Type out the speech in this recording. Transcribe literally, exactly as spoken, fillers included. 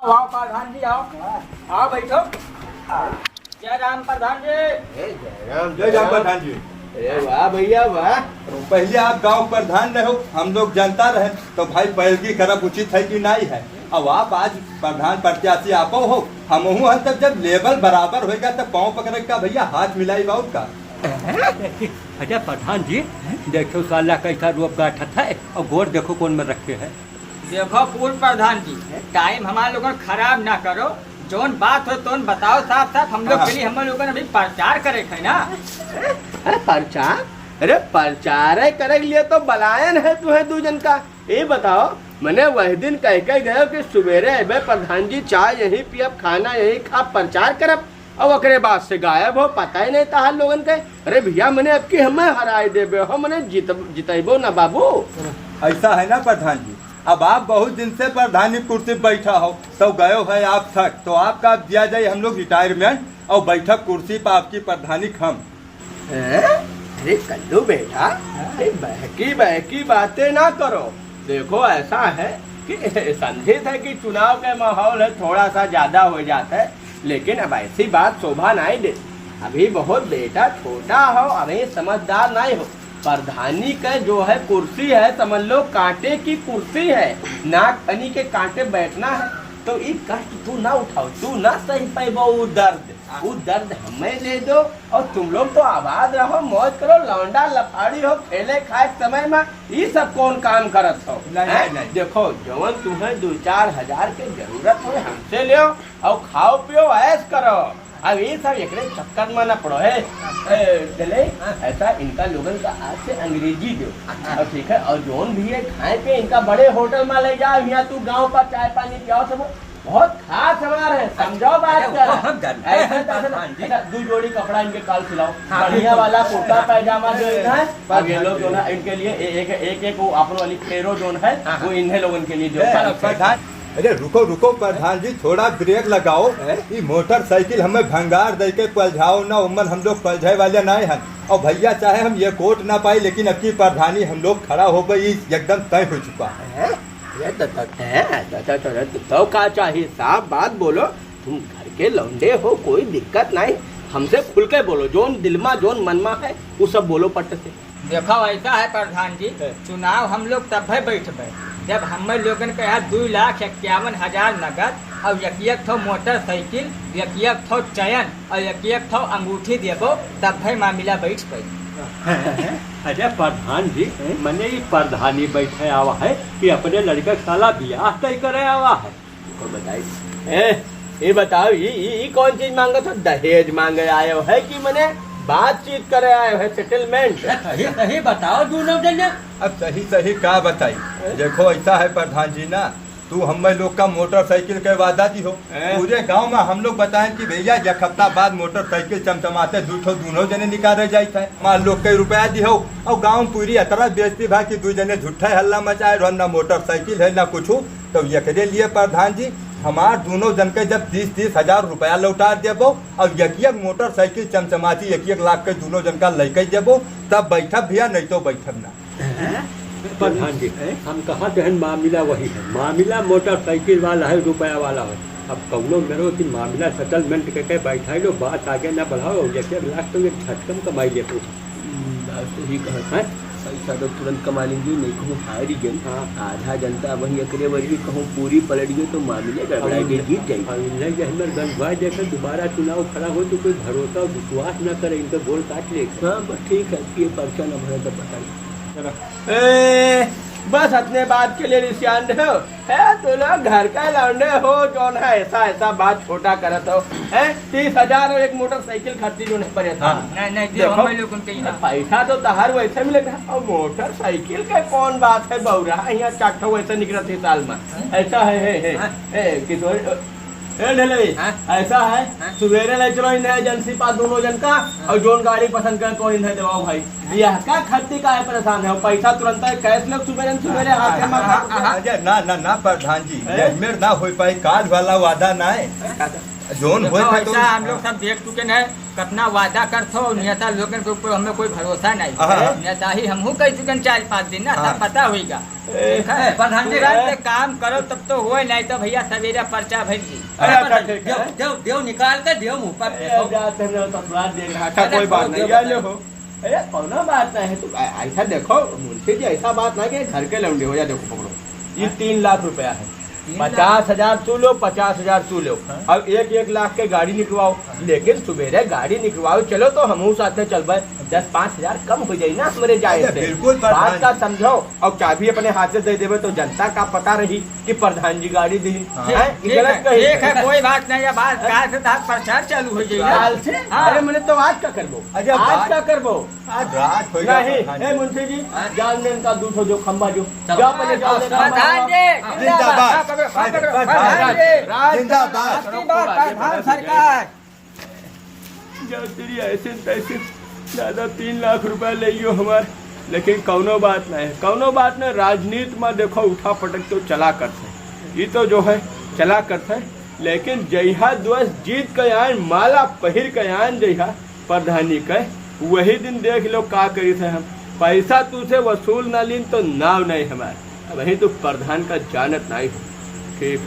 आओ प्रधान जी, आओ। आओ, बैठो। जय राम प्रधान जी। ए, जय राम, जय राम प्रधान जी। अरे वाह भैया, वाह। पहिले आप गाँव प्रधान रहो, हम लोग जनता रहे, तो भाई पैरवी करब उचित है कि नाहीं है? अब आप आज प्रधान प्रत्याशी आपो हो, हमहू हन, तब जब level बराबर होइगा, तब पाँव पकड़े का भैया, हाथ मिलाई बाउर का? अच्छा प्रधान जी, देखो साला कैसा रोब गाठत है, और गोड़ देखो कौन में रखे है। देखो पूर्व प्रधान जी, time हमार लोगन खराब ना करो, जौन बात हो तौन बताओ साफ साफ, हम लोग हाँ। के लिए, हम लोगन अभी प्रचार करे के है ना। अरे प्रचार? अरे प्रचार करे के लिए तो बलायन है तुम्हें दू जन का। ये बताओ, मने वही दिन कह के गयो कि सुबेरे अबे प्रधान जी, चाय यहीं पियब, खाना यहीं खाब, प्रचार करब, और ओकरे बाद से गायब हो, पता ही नहीं तहार लोगन के। अरे भैया, मने अब की हमें हराए देबे हो, मने जीत-, जितैबो ना बाबू। ऐसा है ना प्रधान जी, अब आप बहुत दिन से प्रधानी कुर्सी पे बैठा हो, तो गयो है आप थक, तो आपका अब दिया जाए हम लोग retirement और बैठक कुर्सी पर आपकी प्रधानी खम। हैं? अरे कल्लू बेटा, अरे बहकी बहकी बातें ना करो। देखो ऐसा है कि समझित है कि चुनाव का माहौल है, थोड़ा सा ज्यादा हो जाता है, लेकिन अब ऐसी बात शोभा नहीं दे। अभी बहुत बेटा छोटा हो, अभी समझदार नहीं हो। प्रधानी का जो है कुर्सी है, समझ लो कांटे की कुर्सी है, नाक फनी के कांटे बैठना है। तो ई कष्ट तू ना उठाओ, तू ना सही पैबो उ दर्द। उ दर्द हमें ले दो और तुम लोग तो आबाद रहो, मौज करो, लौंडा लफाड़ी हो, खेले खाए के समय में ई सब कौन काम करत हो? नहीं, हैं? नहीं, नहीं। देखो, जवन तुम्हें दो चार हजार के जरूरत हो, हमसे लियो और खाओ पियो, ऐश करो। अब ये सब एकरे चक्कर में न पड़ो है। ए, चले, ऐसा इनका लोगन का आज से अंग्रेजी दो। और ठीक है, और जौन भी है खाए पे इनका बड़े होटल में ले जाओ, यहाँ तू गाँव पर चाय पानी पियाओ सब। बहुत खास हमार है, समझो बात अरे, कर। वो हम जानते हैं, ऐसा, ऐसा, प्रधान जी। ऐसा दो जोड़ी कपड़ा इनके काल सिलाओ, हाँ, बढ़िया बिल्कुल। वाला कुर्ता पैजामा जो है, अब ये लोग जो ना इनके लिए ए-, एक, एक, एक वो अपन वाली फेरो जोन है, हाँ, हाँ। वो इन्हें लोगन के लिए जो ए, काल प्रधान, अरे रुको, रुको प्रधान जी, थोड़ा ब्रेक लगाओ। हैं? ई मोटरसाइकिल हमें भंगार दे के पलझाओ ना, उमन हम लोग पलझाए वाले नहीं हन। और भैया चाहे हम ये कोट ना पाई, लेकिन अब की प्रधानी हम लोग खड़ा हो गई, एकदम तय हो चुका है। हैं? अरे तो, तो, हैं? तो, तो, तो, तो, तो का चाहिए? साफ बात बोलो, तुम घर के लौंडे हो, कोई दिक्कत नहीं, हमसे खुल के बोलो, जोन दिल मा, जोन मन मा है, वो सब बोलो पट से। देखो, ऐसा है प्रधान जी, है। चुनाव हम लोग तब्बे बैठबे, जब हमें लोगन के यहाँ दो लाख इक्यावन हजार नगद और एक एक ठो मोटरसाइकिल, एक एक ठो चैन और एक एक ठो अंगूठी देबो, तब्बे मामला बैठ पाई। अरे प्रधान जी, हैं? मने ई प्रधानी बैठे आवा है कि अपने लड़का के साला बियाह तय करे आवा है? और बताई, ए, ये बताओ, ये, ये, ये कौन चीज मांगत हो? दहेज मांगे आयो है कि मने बातचीत करे आयो है, settlement? ए, सही, सही बताओ दोनों जने। अब सही, सही का बताई? ए? देखो, ऐसा है प्रधान जी ना, तू हमें लोग का मोटरसाइकिल के वादा दी हो। ए? पूरे गांव में हम लोग बताएं कि भैया, एक हफ्ता बाद मोटरसाइकिल चमचमाते दू ठो दोनों जने निकाले जाइत है। मान लो कई रुपया दी हो, और गांव पूरी इतना बेइज्जती भा कि दू जने झूठा हल्ला मचाए रहो, ना मोटरसाइकिल है, ना कुछ। तो एकरे लिए प्रधान जी, हमार दोनों जन के जब तीस तीस हजार रुपया लौटा देबो और एक एक मोटरसाइकिल चमचमाती एक एक लाख के दोनों जन का लइके देबो, तब बैठब भैया, नहीं तो बैठब ना। प्रधान जी, हैं? हम कहा देहन मामला वही है, मामला मोटरसाइकिल वाला है, रुपया वाला है। अब कौनो मेरो कि मामला settlement के, के बैठा लो, बात आगे ना बढ़ाओ, एक एक लाख तो ये झटकम कमाई लेते हैं। हम्म, बात सही कहत हैं? पैसा तो तुरंत कमा लेंगे, नहीं कहूँ हार ही गए। हाँ। आधा जनता वहीं एकरे वरी कहूँ पूरी पलट गई तो मामले गड़बड़ा के जीत जाएगी। अब इन्हें जे हमर गंधवा जैसे दोबारा चुनाव खड़ा हो तो कोई भरोसा और विश्वास न करे, इनके बोल काट ले। हाँ, बस ठीक है, ये पर्चा न भरे तो पता नहीं। ए, बस इतने बात के लिए रिसियान रहो। है, तू लोग घर का लौंडे हो, जौन है ऐसा, ऐसा बात छोटा करत हो। हैं? तीस हजार और एक मोटरसाइकिल खरीदी जो नहीं पड़े था। हाँ। नहीं, नहीं, देखो, हम लोग उनके ही ना। पैसा तो तहार वैसे मिले था, और मोटरसाइकिल के कौन बात है, बौरा, यहाँ चार ठो वैसे निकलत है साल में। हाँ। ऐसा है, है, है। हाँ। ए, किशोर, ए, ढेले, हाँ? ऐसा है, हाँ? सुबेरे ले चलो इन्हें एजेंसी पा दोनों जन का, हाँ। और जोन गाड़ी पसंद करे तो इन्हें देवाओ भाई। बियाह का खर्ची का है परेशान है, पैसा तुरंत है, cash लो सुबेरे न सुबेरे हाथ में। हाँ, हाँ, हाँ। अरे ना, ना, ना प्रधान जी, हैं? ये मेर ना हो पाई, काल वाला वादा ना है। हैं? जोन देखो, होए था तो ऐसा हम लोग सब देख चुके हैं, कितना वादा करत हो, नेता लोगन के ऊपर हमें कोई भरोसा नहीं। हाँ। नेता ही हमहू कह चुके हैं चार पाँच दिन ना, हाँ। सब पता होइगा। ए, ठीक है? ए, प्रधान जी, तुरंत ए। काम करो, तब तो होए, नहीं तो भैया सवेरे पर्चा भर दी। अरे, अच्छा, प्रधान, ठीक है। देव, देव, देव निकाल के देव मुँह पर ए, फेंको। जाते हैं, ससुराल दे रहा था, अरे, कोई बात देव नहीं, बताइए। ले हो। अरे, कौनो बात नहीं है, तू ऐ-, ऐसा देखो, मुंशी जी, ऐसा बात ना कि घर के लौंडे हो, या देखो, पकड़ो, ये हाँ। तीन लाख रुपया है, तीन लाख? पचास हजार तू लो, पचास हजार तू लो, हाँ। अब एक एक लाख के गाड़ी निकलवाओ, हाँ। लेकिन सुबेरे गाड़ी निकलवाओ, चलो तो हमहू साथे चलबे, दस पाँच हजार कम हो जाई ना हमरे जाए अरे, से। बिल्कुल, बात प्रधान। का समझो, और चाबी अपने हाथ से दे देबे तो जनता का पता रही कि प्रधान जी गाड़ी दी। हाँ। हैं? ठीक, ये ठीक गलत है, कही। ठीक है, कोई बात नहीं, अब आज काल से तो प्रचार चालू हो जाई ना। काल से? हाँ। अरे, मैंने तो आज का करबो। अच्छा, आज बात का करबो। आज रात हो गया, नहीं, प्रधान ए जी। मुंशी जी, हाँ। जाओ ने इनका दू ठो जो खंबा जो। चलो। जाओ पहले जाओ ने प्रधान जी, जिंदाबाद। जिंदाबाद। हाँ, पकड़ो, हाँ, पकड़ो। प्रधान जी। जिंदाबाद। आपकी बात, प्रधान सरकार। जाओ तेरी ऐसे न तैसे, दादा तीन लाख रुपया ले लियो हमार, लेकिन कौनो बात नहीं, कौनो बात नहीं। राजनीति में देखो उठा पटक तो चला करते, ये तो जो है चला करते, लेकिन जइहा दोस्त जीत के आयन, माला पहिर के आयन जइहा प्रधानी के, वही दिन देख लो का करी थे हम। पैसा तू से वसूल ना लीन तो नाव नहीं हमार, वही तो प्रधान का जानत नहीं हो। ठीक।